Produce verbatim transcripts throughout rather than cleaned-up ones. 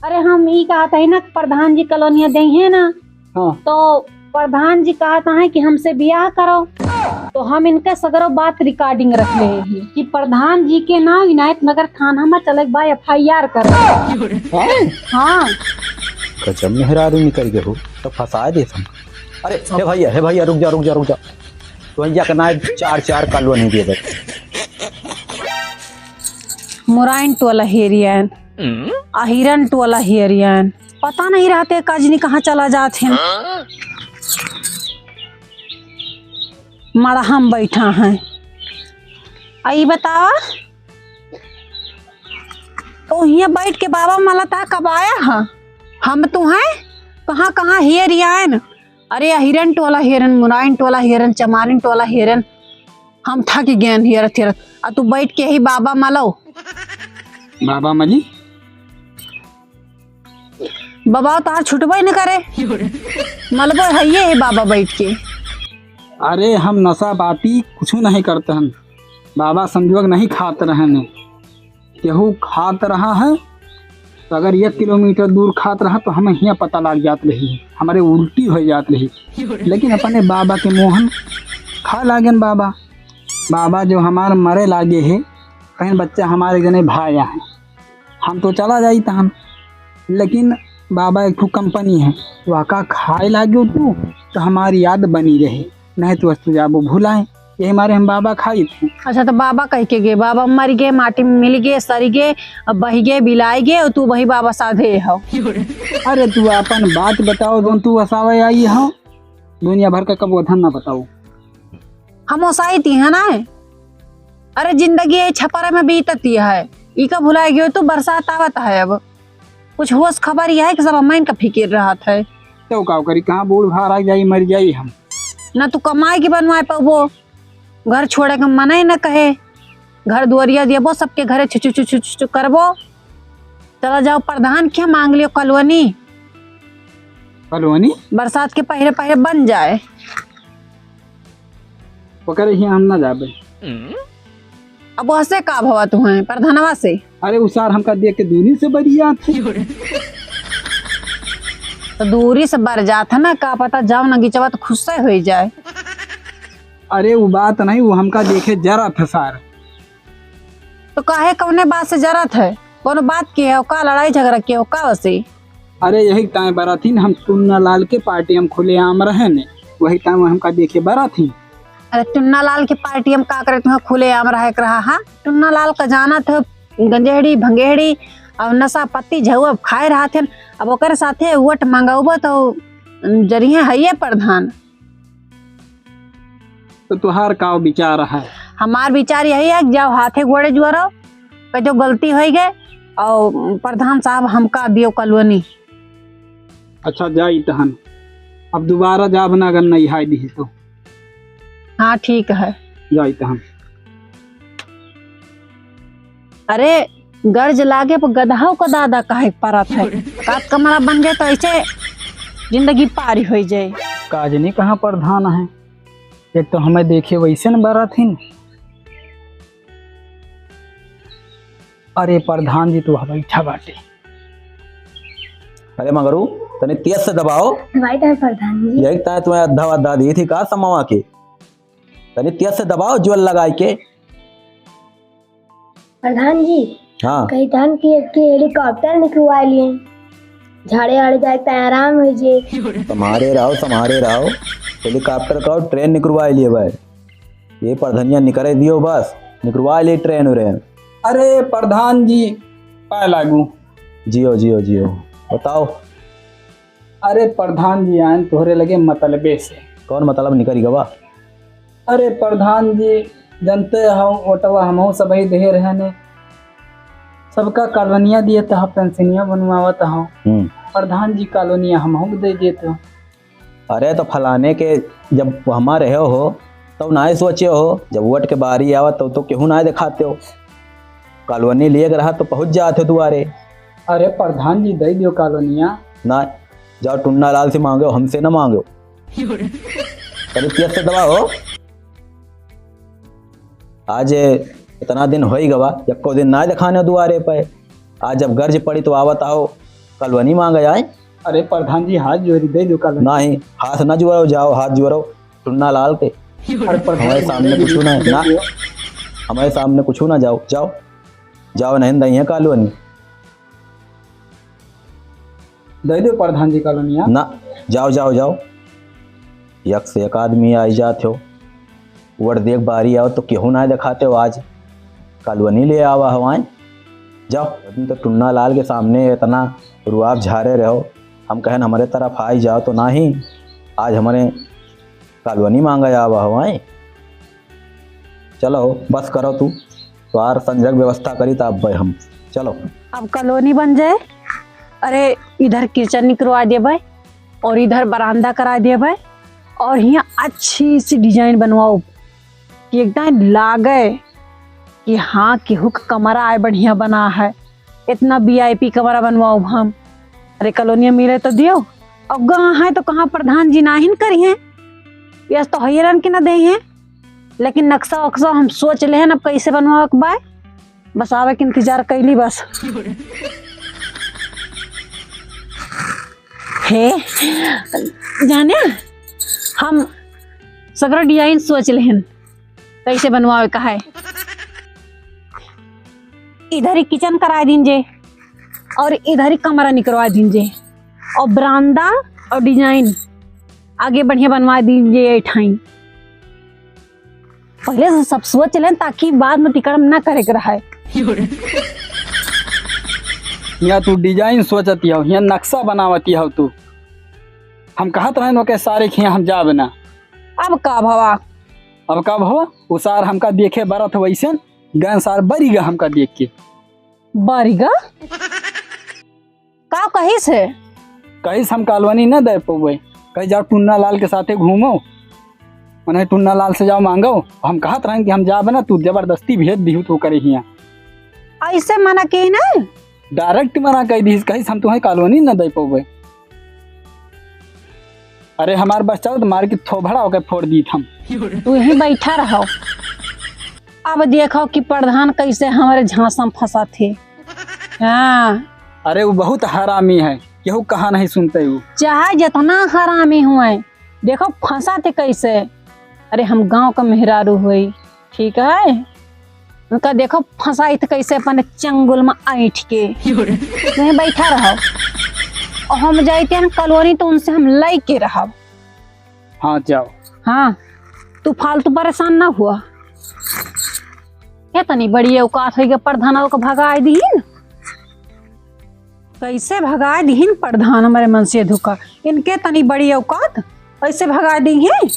अरे, हम ई कहत हई ना कि प्रधान जी कॉलोनिया देइहैं ना, हाँ। तो प्रधान जी कहत हैं कि हमसे बियाह करो, तो हम इनका सगरो बात recording रख लेहे ही कि प्रधान जी के नाम इनायत नगर थाना में चले के बा, F I R करो। हाँ? हाँ। गजब मेहरारू निकल गए हो, तो फंसा देत हम। अरे, हे भैया, हे भैया, रुक जा, रुक जा, रुक जा। तो भैया के नाम चार चार कॉलोनी दे दे। मुराइन टोला हेरियन, अहिरन टोला हेरियन, पता नहीं रहते काजनी कहाँ चला जात हैं। मड़हा में बैठा हैं। आ ई बतावा, तो हियाँ बैठ के बाबा मला ता कब आया है? हम तो हैं कहाँ कहाँ हेरियन। अरे, अहिरन टोला हेरन, मुराइन टोला हेरन, चमारिन टोला हेरन, हम थक गएन हेरत हेरत। आ तू बैठ के ही बाबा मलो। बाबा मली? बाबा तोहार छुटबे न करे। मलबो है ये है बाबा बैठ के। अरे, हम नशा बाती कुछ नहीं करते हैं। बाबा संजोग नहीं खात रहने। केहू खात रहा है, तो अगर एक किलोमीटर दूर खात रहा, तो हमें हियाँ पता लाग जात रही, हमरे उल्टी हो जात रही। लेकिन अपने बाबा के मोहन खा लागेन बाबा। बाबा जो हमार मरे लागे है, कहेन बच्चा हमारे जने भाया है, हम तो चला जाई तहन। लेकिन बाबा एक ठो कंपनी है, वहका खाए लाग्यो तू, तो हमारी याद बनी रहे, नहीं तो अस्तु जाबो भुलाए। यही मारे हम बाबा खाई थे। अच्छा, तो बाबा कह के गए, बाबा मर गए, माटी में मिल गए, सर गए, अब बह गए, बिलाई गए, और तू वही बाबा साधे हो। अरे, तू अपन बात बताओ, जो तू वसावे आई हो, दुनिया भर का कब वधन ना बताओ। हम ओसाई ती है ना। अरे, जिंदगी ये छपरा में बीतती है, ई का भुला गयो तू? बरसात आवत है, अब कुछ होश खबर यह है कि सब अम्मा इनका फिकिर रहत है। तो का करी, कहाँ बूढ़ भार आ जाई, मर जाई हम। ना तू कमाई के बनवाए पबो, घर छोड़े के मने न कहे, घर दुआरिया देबो सबके घरे, छु छु छु छु छु करबो। चला जाओ प्रधान के मांग लियो कॉलोनी। कॉलोनी? बरसात के पहले पहले बन जाए। ओकरे हियां हम ना जाबे। अब वहसे का भवा तुहें प्रधानवा से? अरे, उ सार हमका देख के दूरी से बरियात है। तो दूरी से बर जात है ना, का पता जाओ ना गिचवा तो खुश से होई जाए। अरे, उ बात नहीं, उ हमका देखे जरत है सार। तो काहे, कौने बात से जरत है? कौनो बात के हो का? लड़ाई झगड़ा के हो का वसे? अरे, यही ताए बरथिन, हम टुन्ना लाल के पार्टी हम खुलेआम रहेन, वही ताए हमका देखे बरथिन। अरे, टुन्ना लाल के पार्टी हम का करे, तुहें खुलेआम रहे के रहा हा? टुन्ना लाल का जानत हो, गंजेड़ी भंगेड़ी और नशा पत्ती झऊ अब खाए रहत हन। अब ओकर साथे वोट मंगौबो तो जरिहे है ये प्रधान। तो तुहार का विचार है? हमार विचार यही है कि जाओ हाथे गोड़े जुआरो, कह जो गलती होई गए और प्रधान साहब हमका दियो कॉलोनी। अच्छा, जाई तहन, अब दोबारा जाब ना, अगर नहीं हाय दिही तो। हाँ, ठीक है। जाई तहन। अरे, गर्ज लागे पर गदहाओ का दादा काहे परत है? कात कमरा बन जाए तो ऐसे जिंदगी पारी होई जाए। काजनी कहाँ प्रधान है, एक तो हमें देखे वैसे न बरत हिन। अरे प्रधान जी तो वहाँ बैठा बाटे। अरे मगरू, तनी तेज से दबाओ। भाई, तार प्रधान जी। यही ताए तुम्हें अद्धा अद्धा दी थी का समावा के? तनी तेज से दबाओ, जोर लगाई के। प्रधान जी, हाँ। कही तहन कि एक ठे हेलीकॉप्टर निकलवा लिए, झाड़े आड़े जाए त आराम हो जे। तुम्हारे रहो, तुम्हारे रहो, हेलीकॉप्टर का ट्रेन निकलवा लिए भाई। ये परधनिया निकरे दियो बस, निकलवा लिए ट्रेन उरेन। अरे प्रधान जी, पाए लागू। जियो, जियो, जियो। बताओ। अरे प्रधान जी आयन तोहरे लगे मतलबे से। कौन मतलब निकरी गवा? अरे प्रधान जी, जनते हो, ओटवा हमहू सबही देहे रहने। सबका कॉलोनिया दिए तह, पेंशनिया बनवावत हो। हम्म। प्रधान जी, कॉलोनिया हमहू के दे देत हो। अरे तो फलाने के जब हमा रहे हो, तब नाय सोचे हो, जब वोट के बारी आवा, तब तो केहू नाय देखाते हो। कॉलोनी लिए के रहा तो पहुँच जाते दुआरे। अरे प्रधान जी, दे दियो कॉलोनिया। ना, जाओ टुन्ना लाल से मांगो, हमसे ना मांगो। तनी तेज से दबाओ। आज इतना दिन होई गवा, यक्को दिन ना देखाने दुआरे पे। आज जब गर्ज पड़ी तो आवत हो, कॉलोनी मांगे आए। अरे प्रधान जी, हाथ जोड़ी, दे दो कॉलोनी। नहीं, हाथ ना जोड़ो, जाओ, हाथ जोड़ो टुन्ना लाल के। अरे प्रधान हमारे जी, सामने दे कुछ दो, ना है, दे ना। दो। हमारे सामने कुछ ना, जाओ, जाओ, जाओ, नहीं दई है कॉलोनी। दे दो प्रधान जी कॉलोनिया। ना, जाओ, जाओ, जाओ। एक से एक आदमी आई जात हो। वोट देख बारी आओ तो केहू ना देखाते हो, आज कॉलोनी ले आवा हवाएं। जाओ, तुम तो टुन्ना लाल के सामने इतना रुआब झारे रहो, हम कहन हमरे तरफ आई जाओ तो नाही, आज हमरे कॉलोनी मांगे आवा हवाएं। चलो, बस करो तू, तोहार संजग व्यवस्था करी त अब्बे हम। चलो। अब कॉलोनी बन जाए, अरे इधर किचन निकरवा देबे और इधर बरामदा करा देबे और हियाँ अच्छी सी डिजाइन बनवाओ कि एकदम लागे कि हाँ, केहू क कमरा आए बढ़िया बना है, इतना वी आई पी कमरा बनवाओ हम। अरे कॉलोनिया मिले तो दियो, अब गाँव है तो कहाँ प्रधान जी नाहिन करी हैं, यस तो हैरान के ना दे हैं। लेकिन नक्शा वक्शा हम सोच लेहन, अब कैसे बनवावे के बाय, बस आवे के इंतजार कैली बस। हे जाने, हम सगरा डिजाइन सोच लेहन, कैसे बनवावे का है। इधर ही किचन करा दीन जे और इधर ही कमरा निकरवा दीन जे और बरामदा और डिजाइन आगे बढ़िया बनवा दीन जे। ठाई पहले से सब सोच लेन, ताकि बाद में तिकड़म ना करे के रहे। हियाँ तू डिजाइन सोचती हो, हियाँ नक्शा बनावती हो तू। हम कहत रहन ओके सारे के हियाँ हम जाबे ना। अब का भवा? अब का भवा? उ सार हमका देखे बरत हो वैसन, गन सार बरी गा हमका देख के। बरी गा? का कहिस है? कहिस हम कॉलोनी न दे पउबे, कही जाओ टुन्ना लाल के साथे घूमो, उन्हें टुन्ना लाल से जाओ मांगो। हम कहत रहन कि हम जाबे ना, तू जबरदस्ती भेज दिहु तू करे हियाँ। ऐसे मना के ना? डायरेक्ट मना कह दिहिस, कहिस हम तुम्हें कॉलोनी न दे पउबे। अरे हमार बस चल, मार के थोबड़ा ओके फोड़ दीत हम। तू यहीं बैठा रहो। अब देखो कि प्रधान कैसे हमारे झांसा में फंसा थे। हाँ। अरे वो बहुत हरामी है, केहू कहा नहीं सुनते वो। चाहे जितना हरामी हुए, देखो फंसा थे कैसे। अरे हम गांव का मेहरारू हुई, ठीक है, उनका देखो फंसाइत कैसे अपन चंगुल में ऐंठ के। तुहें बैठा रहो। और हम जाइते हैं कॉलोनी तो उनसे हम लई के रहब। हाँ, जाओ। हाँ, तू फालतू परेशान ना हुआ। इतनी बड़ी औकात होई के प्रधानवा के भगाए दीन। कैसे भगाए दीन प्रधान हमारे मन से धोखा। इनके तनी बड़ी औकात, ऐसे भगाए दीन।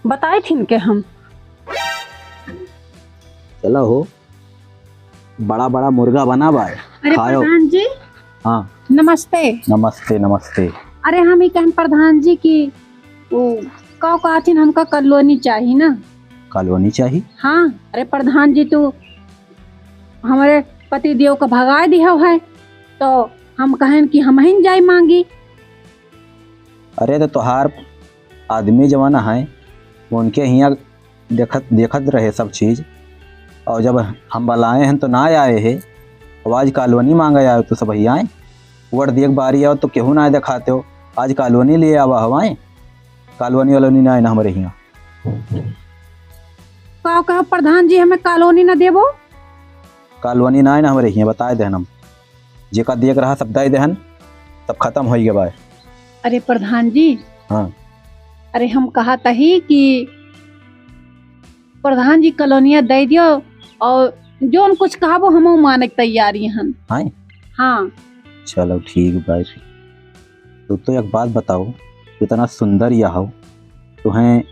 बताई थी इनके हम। चला हो, बड़ा बड़ा मुर्गा बना बा, अरे खायो। प्रधान जी। हाँ। नमस्ते। नमस्ते, नमस्ते। अरे हम ई कहन प्रधान जी कि वो का कहथिन, हमका कॉलोनी चाही ना। कॉलोनी चाही? हाँ। अरे प्रधान जी, तू हमारे पति देव का भगाए दिया है, तो हम कहन कि हम ही जाई मांगी। अरे तो तोहार आदमी जवान है, वो उनके हियाँ देखत, देखत रहे सब चीज। और जब हम बलाए हैं तो ना आए है। अब आज कॉलोनी मांगे आए तो सब ही आए। वोट दिए के बारी आओ तो केहू ना देखाते हो। आज कॉलोनी लिए आवा हवाए, कॉलोनी वालोनी ना आए ना हमारे हियाँ। का कहो प्रधान जी, हमें कॉलोनी ना देबो? कॉलोनी ना आए ना हमारे हियाँ, बताए देहन हम। जेका दिए के रहा सब दे देहन, सब खत्म होई गए बाय। अरे प्रधान जी। हाँ। अरे हम कहत ही कि प्रधान जी कॉलोनिया दे दियो और जोन कुछ कहबो हमहू माने के तैयार हन। हाँ? हाँ। चलो ठीक बाय फिर। तो, तो एक बात बताओ, इतना सुंदर या हो, तुहें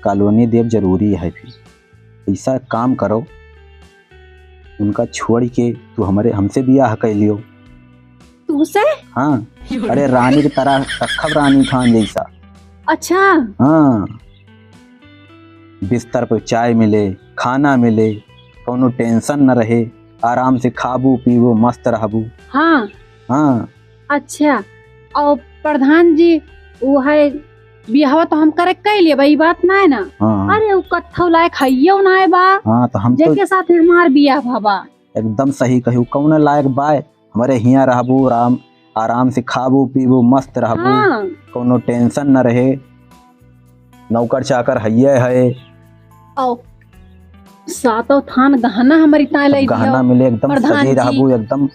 कॉलोनी देव जरूरी है फिर? ऐसा काम करो, उनका छोड़ के तू हमरे, हमसे बियाह कर लियो। तुमसे? हाँ। अरे रानी की तरह रखब, रानी खान जैसा। अच्छा। हाँ। बिस्तर पे चाय मिले, खाना मिले, कोनो tension न रहे, आराम से खाबू पीबू, मस्त रहबू। हाँ। हाँ। अच्छा, और प्रधान जी, वो है बियाहवा तो हम करे कह लेबा, ई बात ना है ना? हाँ। अरे वो कत्थौ लायक हइयो ना है बा। हाँ, तो हम तो जेके साथ हमार बियाह भवा। एकदम सही कही, कौन लायक बाय? हमरे हियाँ रहबू, आराम, आराम से खाबू, पीबू, मस्त रहबू, हाँ। कौनो tension न रहे। नौकर चाकर हइये है। औ, सातों थान गहना हमरी ताय सब लइ गहना दियो। मिले, एकदम प्रधान सजे जी। रहबू, एकदम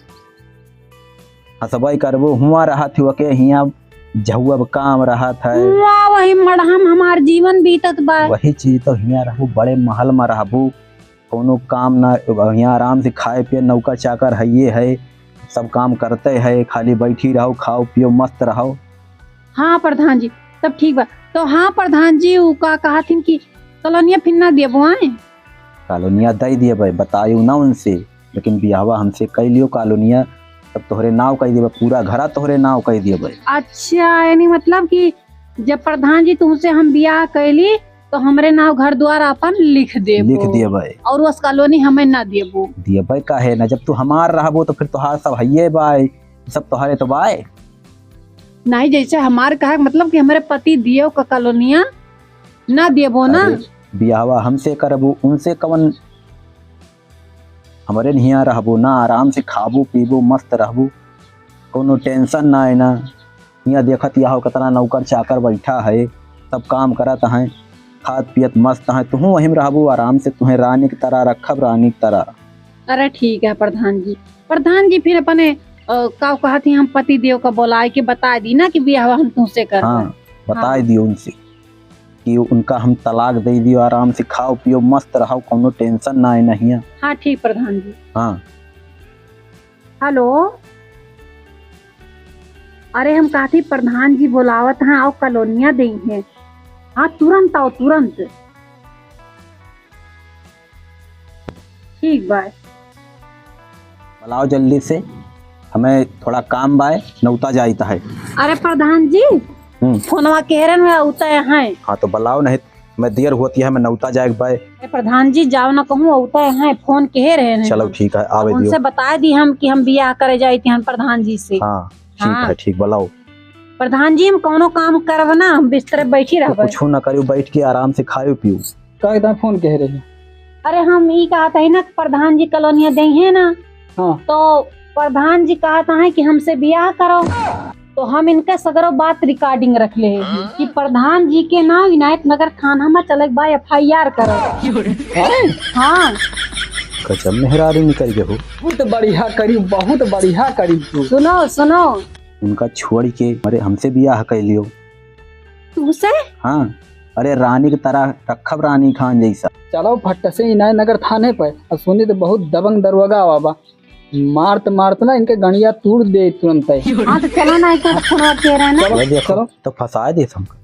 हँसबइ करबू। हुआँ रहत हुआ के हियाँ झउआ काम रहत है। हुआँ वही मड़हा म हमार जीवन बीतत बा। वही चीज तो हियाँ रहबू, बड़े महल म रहबू, कौनो काम ना, हियाँ आराम से खाए पिए, नौकर चाकर हइये है, सब काम करते है, खाली बैठी रहो, खाओ पियो, मस्त रहो। हाँ प्रधान जी, तब ठीक बा। तो हाँ प्रधान जी, उ का कहथिन कि कलोनिया फिर ना देबो आए? कलोनिया दइ दिए भाई, बतायू ना उनसे, लेकिन बियाहवा हमसे कइ लियो, कलोनिया तब तोहरे नाव कइ देबे, पूरा घरा तोहरे नाव कइ देबे। अच्छा, यानी मतलब कि जब प्रधान जी तुमसे हम बियाह कैली तो हमरे नाव घर द्वार अपन लिख देबो। लिख देबे। और उस कॉलोनी हमें ना देबो। देबे काहे ना, जब तू हमार रहबो तो फिर तोहार सब हइये बाय, सब तोहरे तो बाय। नहीं, जैसे हमार कहे मतलब कि हमरे पति दियो का कॉलोनिया ना देबो ना। अरे, बियाहवा हमसे करबो, उनसे कवन? हमरे हियाँ रहबू ना, आराम से खाबू पीबू, मस्त रहबू, कौनो tension ना है ना। हियाँ देखत या हो, कितना नौकर चाकर बैठा है, सब काम करत हैं, खात पियत मस्त हैं। तुहूँ वहीं रहबू आराम से, तुहें रानी की तरह रखब, रानी की तरह। अरे ठीक है प्रधान जी। प्रधान जी फिर अपने, अ, का कहत ही, हम पति देव का बोलाए के बताए दी ना कि बियाह हम तुमसे करब। हाँ, बताए हाँ। दियो उनसे। कि उनका हम तलाक दइ दियो, आराम से खाओ पियो, मस्त रहो, कौनो tension ना है नहीं है। हाँ, ठीक प्रधान जी। हाँ। हेलो, अरे हम कहती प्रधान जी बोलावत हैं, आओ कॉलोनिया देइहैं। हाँ, तुरंत आओ, तुरंत। ठीक बा। बुलाओ जल्दी से, हमें थोड़ा काम बाय, नौता जाइत है। अरे प्रधान जी, हम्म। फोनवा केहरन में उतय हैं। हाँ तो बुलाओ, नहीं मैं देर होती है, मैं नौता जाए बाय। अरे प्रधान जी जाओ ना कहूँ, उतय हैं, फोन केहे रहे हैं चलो हम। ठीक है, आवे अब उनसे दियो। बताए दी हम कि हम बियाह करे जाइत हैं प्रधान जी से। हाँ, ठीक हाँ। है, ठीक बुलाओ। प्रधान जी हम कौनो काम करब ना, हम बिस्तरे बैठी तो रहबे। कुछो ना करियो, बैठ के आराम से खायो पियो। का एकदम फोन कह रही? अरे हम ई कहत हई ना कि प्रधान जी कॉलोनिया देइहैं ना, हाँ। तो प्रधान जी कहत हैं कि हमसे बियाह करो, तो हम इनका सगरो बात recording रख ले हैं कि प्रधान जी के नाव इनायत नगर थाना में चले बा F I R करो। हैं? हाँ। गजब मेहरारू निकल गए हो। बहुत बढ़िया करी, बहुत बढ़िया करी तू। सुनो, सुनो। उनका छोड़ के, अरे हमसे बियाह कर लियो। तुमसे? हाँ, अरे रानी की तरह रखब, रानी खान जैसा। चलो फट से इनायत नगर थाने पे, और सुनी तो बहुत दबंग दरोगा आवा बा। मारत मारत ना इनके गणिया तूड़ दे तुरंत ही। हाँ तो चलो ना, एक फोनवा के रहे ना। चलो, ये देखो, चलो। तो फंसा दे हमको।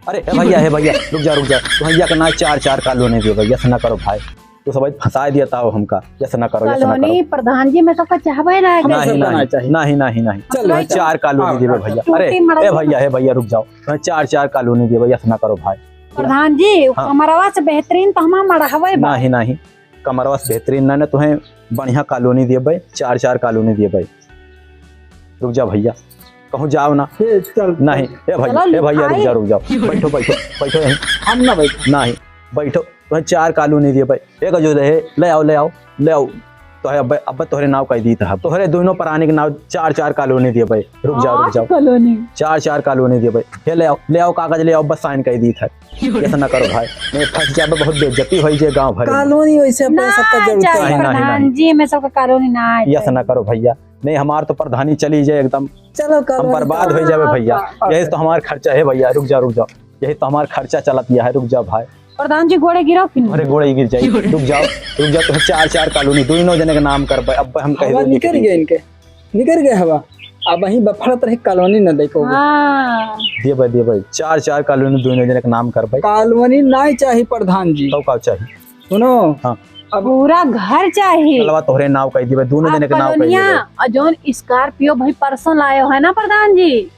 अरे ए भैया, हे भैया, रुक जा, रुक जा। भैया का ना चार चार कॉलोनी दे भैया, ऐसा ना करो भाई। तो सब फंसा दिया था हमका, ऐसा ना करो, ऐसा ना करो। कॉलोनी प्रधान जी में सबका चाहबे ना है। नहीं, नहीं, नहीं, नहीं, नहीं। चल, तुम्हें चल। चार कॉलोनी हाँ, देबे हाँ, भैया। चल। अरे, टूटी मड़ई ए भैया, हे भैया, रुक जाओ। तुम्हें चार, चार कॉलोनी देबे, ऐसा ना करो भाई। प्रधान जी, हाँ। कमरवा से बेहतरीन तो हमार मड़हवे बा। नहीं, नहीं, कमरवा से बेहतरीन ना, ना, तुम्हें बढ़िया कॉलोनी देबे, चार, चार कॉलोनी देबे। रुक जा भैया, कहूँ जाओ ना। ए, चल। नहीं, ए भैया, चलो, ए भैया, रुक लिखाई। जा, रुक जाओ। बैठो, बैठो, बैठो यहीं। हम ना बैठ। नहीं, बैठो। तुम्हें चार कॉलोनी देबे, एक जो रहे, ले आओ, ले आओ, ले आओ। तो है अब, अब तोहरे नाव कह दी था, तोहरे दोनों प्राणी के नाव चार चार कॉलोनी देबे। रुक जाओ, रुक आठ जाओ। कॉलोनी। चार चार कॉलोनी देबे। हे ले आओ, ले आओ कागज, ले आओ, बस साइन कह दी था। ऐसा ना करो भाई, नहीं फंस जाबे, बहुत बेइज्जती होई जे गांव भर में। कॉलोनी वैसे अपने ना सबका जरूरत चाहे है। नहीं, नहीं, प्रधान नहीं। जी, हमें सबका कॉलोनी ना आए ऐसा ना करो भैया, नहीं हमार तो प्रधानी चली जाए एकदम, चलो, हम कॉलोनी बर्बाद तो हो जाबे भैया। हाँ, यही तो हमार खर्चा है भैया, रुक जाओ, रुक जाओ, यही तो हमार खर्चा चलत है, रुक जाओ भाई। प्रधान जी गोड़े गिरो फिर। अरे गोड़े गिर जाई। रुक जाओ, रुक जाओ, तुम्हें चार चार कॉलोनी दोनों जने के नाम करबे। अब हम कह हवा देंगे निकल कि गए इनके, निकल गए हवा। अब वहीं बफड़त रही, कॉलोनी न देखो। हाँ। देबे, देबे, चार चार कॉलोनी दोनों जने के नाम करबे। कॉलोनी नहीं चाहिए प्रधान जी। तो का चाहिए? सुनो। हाँ। अब पूरा घर चाहिए। चलवा तोहरे नाव कह देबे, दोनों जने के नाव कह कॉलोनिया देबे। और जौन स्कॉर्पियो भाई परसों लायो है ना प्रधान जी,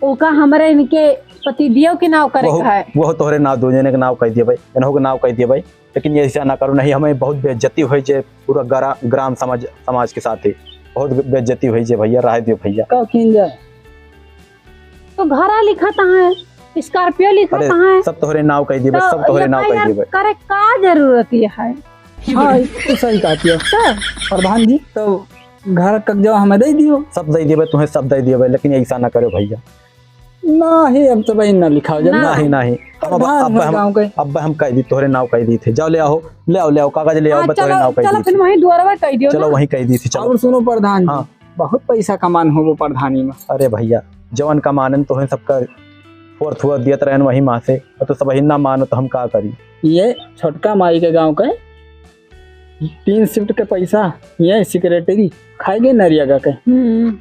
ओका हमरे इनके पतिदेव के नाव करे वहु, का है। वहु तोहरे नाव, दो जने के नाव कह देबे, इनहु के नाव कह देबे, लेकिन ये ऐसा ना करो, नहीं हमें बहुत बेइज्जती होई जे पूरा ग्रा-, ग्राम समाज, समाज के साथ ही बहुत बेइज्जती होई जे भैया, रहे दियो भैया। का किन जाए? तो घरा लिखत है, स्कॉर्पियो लिखत अरे, है। सब तोहरे नाव कह देबे, तो सब तोहरे नाव कह F I R देबे। करे का जरूरत ये है? हाँ, तो सही कहती है। तो प्रधान जी, तो घर का कागजवा हमें दइ दियो। सब दइ देबे, तुहें सब दइ देबे, लेकिन ऐसा ना करो भइया। नाही, अब तो भाई ना लिखाओ जब ना। नाही, नाही। हम अब, प्रधान अब है हम, गाँव के। अब हम कहि दी, तोहरे नाव कहि दी थे। जाओ ले आओ, ले आओ, ले आओ, कागज ले आओ, हाँ, बस तोहरे चलो, नाव कहि चलो दी फिर थे। वहीं दुआरवा कहि दियो चलो ना। वहीं कहि दी थे, चलो। और सुनो प्रधान जी, हाँ। बहुत पैसा कमान होबो प्रधानी में। अरे भइया, जवन कमान है तोहरे सबका फोर फोर दियत रहन वही माँ से, और तो सब ही ना मानो तो हम का करी? ये छोटका माई के गाँव के तीन शिफ्ट के पैसा, ये सेक्रेटरी खाई गए नरिया गा के। हम्म।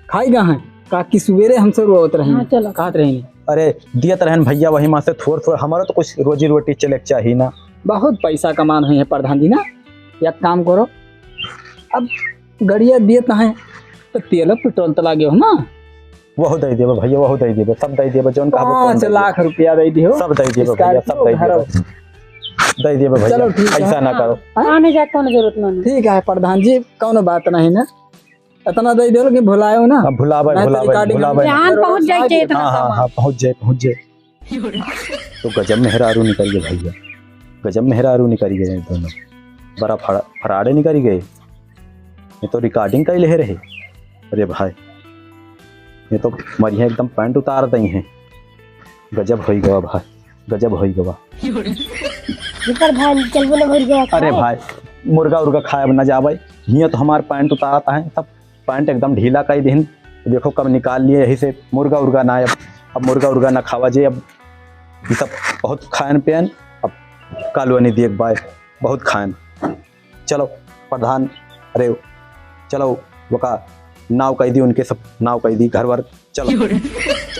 खाई गा है, काकी सुबेरे हमसे रोवत रही, हाँ, चलो। कहत रही। अरे, दियत रहन भइया वही माँ से थोड़ थोड़, हमारा तो कुछ रोजी रोटी चले के चाहिए ना। बहुत पैसा कमान हुई है प्रधान जी ना, एक काम करो, अब गड़िया दियत है तो तेल पेट्रोल तो लागे हो ना। वहू दइ देबे भइया, वहू दइ देबे, सब दइ देबे, जौन कहबो तौन पाँच दइ देबे। लाख रुपया दइ दिहो। सब दइ देबे भइया, सब Scorpio दइ देबे। घरवा। दइ देबे भइया, चलो ठीक है। ऐसा ना हाँ, करो। हाँ? आने जाए कौनो जरूरत नहीं। ठीक है प्रधान जी, कौनो बात नहीं ना, इतना दइ दिहो कि भुलायो ना। अब भुलावे, नहीं तो भुलावे, recording भुलावे। ध्यान पहुँच जाए के इतना हाँ, हाँ, सामान। हाँ, पहुँच जाए, पहुँच जाए। तो गजब मेहरारू निकल गए भइया, गजब मेहरारू निकल गए दोनों, बड़ा फरा-, फराड़े निकल गए। ये तो recording कइ लेहे रहे। अरे भाई, ये तो मरिया एकदम पैंट उतार दई हैं। गजब होई गवा भाई, गजब होई गवा। एकर भाई चलबो ना भर गया। अरे भाई, मुर्गा उर्गा खाए अब ना जावे, हियाँ तो हमार पैंट उतारत है, तब पैंट एकदम ढीला कइ दिहिन। देखो कब निकाल लिए, यही से मुर्गा उर्गा ना, अब, अब मुर्गा उर्गा ना खावा जे, अब ये सब बहुत खाएन पियन, अब कालवा नहीं देख बाय, बहुत खाएन। चलो प्रधान, अरे चलो, वका नाव कइ दी, उनके सब नाव कइ दी, घर वर, चलो।